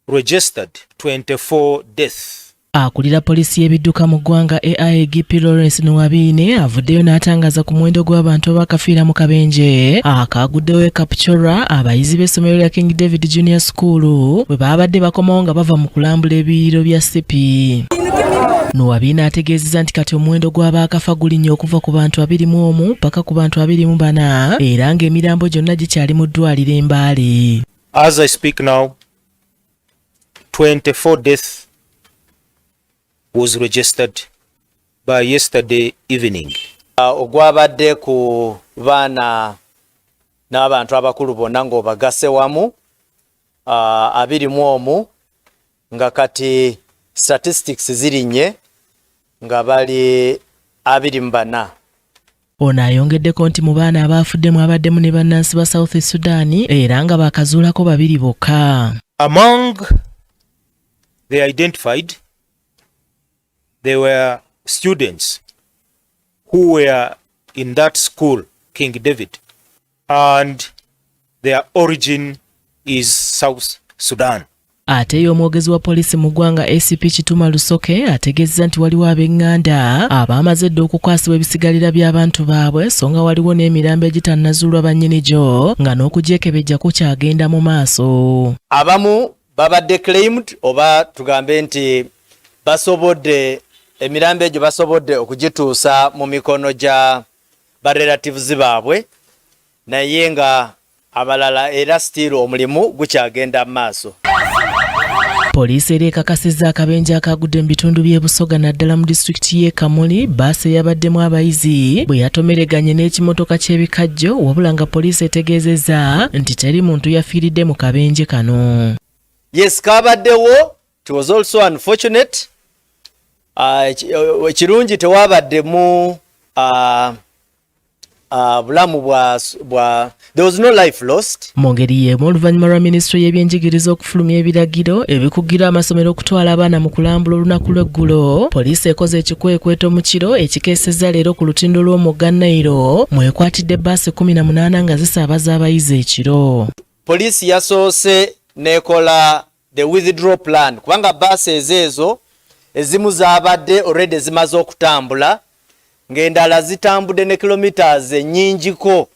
Registered 24 deaths. Akulira poliisi y'ebidduka mu ggwanga AIGP Lawrence Nuwabiine avuddeyo n'atangaza ku muwendo gw'abantu abakafiira mu kabenje akaaguddewo e Kapchorwa, abayizi b'essomero lya King David Junior School bwe baabadde bakomawo nga bava mu kulambula ebiyiriro bya Sipi. Nuwabiine ategeezezza nti kati omuwendo gw'abaakafa gulinnya okuva ku bantu 21 paka ku bantu 24, era ng'emirambo gyonna gikyali mu ddwaliro e Mbale. As I speak now, 24 deaths was registered by yesterday evening. Ogwabadde ku baana n'abantu abakulu bonna ng'obagasse wamu 21, nga kati statistics zirinnye nga bali 24. Ono ayongeddeko nti mu baana abaafudde mwabaddemu ne bannansi ba South Sudan, era nga baakazuulako babiri bokka. Among the identified, there were students who were in that school, King David, and their origin is South Sudan. Ate ye omwogezi wa poliisi mu ggwanga ACP Kituma Rusoke ategeezezza nti waliwo ab'eŋŋanda abaamaze dda okukwasibwa ebisigalira by'abantu baabwe, so nga waliwo n'emirambo egitannazuulwa bannyini gyo, nga n'okugyekebejja kukyagenda mu maaso. Abamu babadde claimed, oba tugambe nti basobodde, emirambo egyo basobodde okugituusa mu mikono gya barelatives baabwe, naye nga abalala era still omulimu gukyagenda mu maaso. Poliisi era ekakasizza akabenje akagudde mu bitundu by'e Busoga, naddala mu disitulikiti y'e Kamuli, baasi eyabaddemu abayizi bwe yatomereganye n'ekimotoka ky'ebikajjo, wabula nga poliisi etegeezezza nti teri muntu yafiiridde mu kabenje kano. Yes, kabaddewo. It was also unfortunate. Ekirungi tewabaddemu bulamu bwa, there was no life lost. Mu ngeri y'emu, oluvannyuma lwa minisitule y'ebyenjigiriza okufulumya ebiragiro ebikugira amasomero okutwala abaana mu kulambula olunaku lw'eggulo, poliisi ekoze ekikwekweto mu kiro ekikeesezza leero ku lutindo lw'omugga Nairo, mwekwatidde baasi 18 nga zisaabaza abayizi ekiro. Poliisi yasoose nekola the withdraw plan, kubanga baasi ezo ezimu zabadde already zimaze okutambula, ng'endala zitambudde ne kilometers ennyingiko.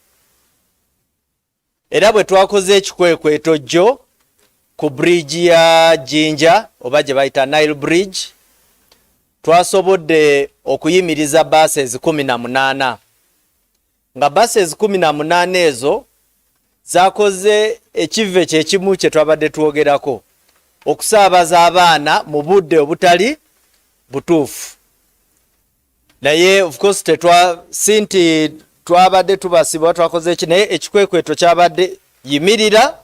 Era bwe twakoze ekikwekweto jjo ku bridge ya Jinja, oba gye bayita Nile Bridge, twasobodde okuyimiriza buses 18, nga buses 18 ezo zakoze ekive kyekimu kye twabadde twogerako, okusaabaza abaana mu budde obutali butuufu. Naye of course tetwa si nti twabadde tubasibwa, twakoze eki, naye ekikwekweto kyabadde yimirira,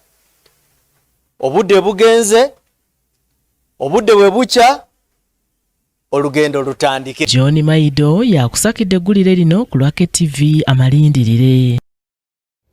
obudde bugenze, obudde bwe bukya olugendo lutandike. John Maido yakusakidde eggulire lino ku lwa KTV Amalindirire.